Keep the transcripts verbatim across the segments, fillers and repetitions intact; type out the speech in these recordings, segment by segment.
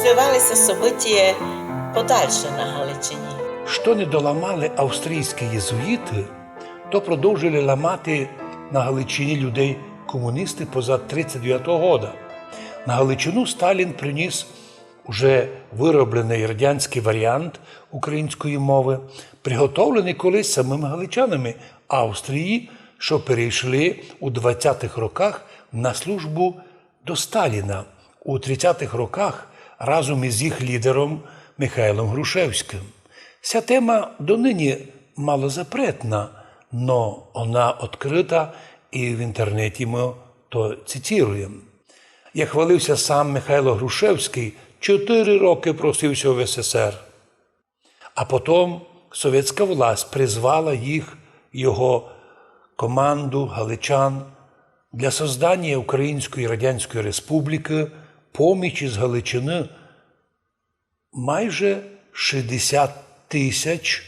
Розвивали ся события подальше на Галичині. Што не доламали австрійські єзуїты, то продовжили ламати на Галичині людей комуністы позад тридцять девятого года. На Галичину Сталін приніс уже виробленый радянськый варіант української мовы, приготовленый колись самыми галичанами Австрії, што перейшли у двадцятых роках на службу до Сталіна у тридцятых роках разом із їх лідером Михайлом Грушевськым. Ся тема донині малозапретна, но она открыта і в інтернеті мы то цитіруєм. Як хвалив ся сам Михайло Грушевськый, чотыри рокы просив ся в СССР. А потом совєтська власть призвала їх, його команду, галичан, для созданія Української Радянської Республікы, поміч із Галичины майже шістдесят тисяч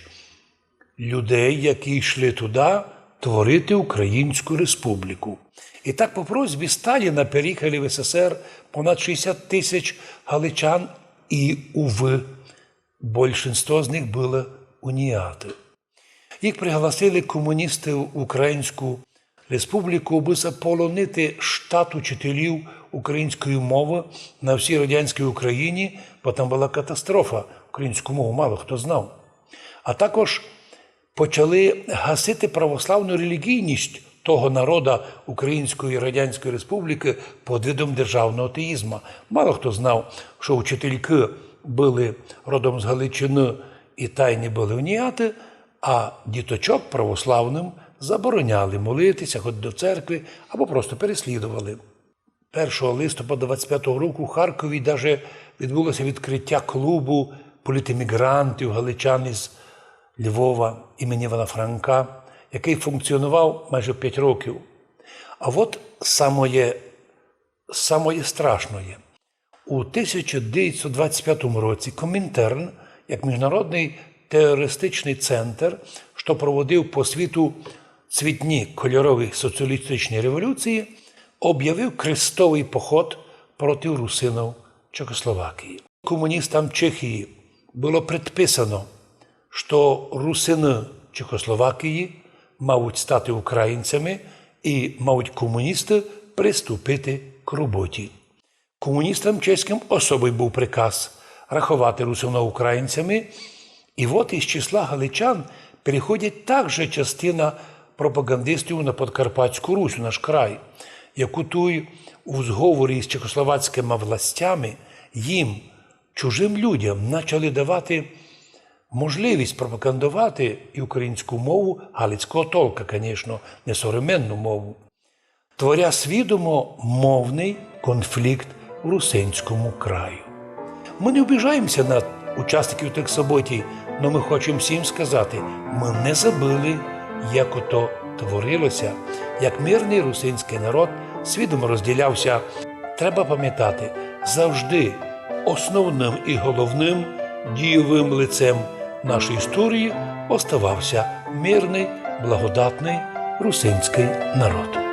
людей, які йшли туда творити Українську Республіку. І так по просьбі Сталіна переїхали в СССР понад шістдесят тисяч галичан і, увы, большинство з них были уніаты. Їх пригласили комуністы в Українську Республіку, абы заполонити штат учителів української мовы на всій радянській Україні, бо там была катастрофа, українську мову мало хто знав. А також почали гасити православну релігійність того народа Української Радянської Республікы під видом державного атеїзма. Мало хто знав, што учителькы были родом з Галичины і тайні были уніаты, а діточок православным забороняли молити ся, ходити до церкви або просто переслідовали. Першого листопада двадцять пятого року у Харкові даже відбуло ся відкрытя клубу політеміґрантів, галичан із Львова імені Івана Франка, якый функціонував майже пять років. А от самоє, самоє страшноє. У тисяча девятсот двадцять пятому році Комінтерн, як міжнародный терористичный центр, што проводив по світу цвітні кольорові соціалістичні революції, обявив крестовый поход проти русинов Чехословакії. Комуністам Чехії было предписано, што русины Чехословакії мавуть стати українцями і мавуть комуністы приступити к роботі. Комуністам чеськым особый быв приказ раховати русинов українцями, і вот із числа галичан переходять также частина пропагандистів на Подкарпатську Русь, у наш край, яку туй у зговорі з чехословацькыма властями їм, чужым людям, начали давати можливість пропагандовати і українську мову галицького толка, конечно, не современну мову, творя свідомо мовный конфлікт в русинському краю. Мы не обіжаємся на учасників тых событій, но мы хочем всім сказати, мы не забыли, як ото творило ся, як мирный русинськый народ свідомо розділяв ся. Треба памятати, завжды основным і головным дійовым лицем нашої історії оставав ся мирный, благодатный русинськый народ.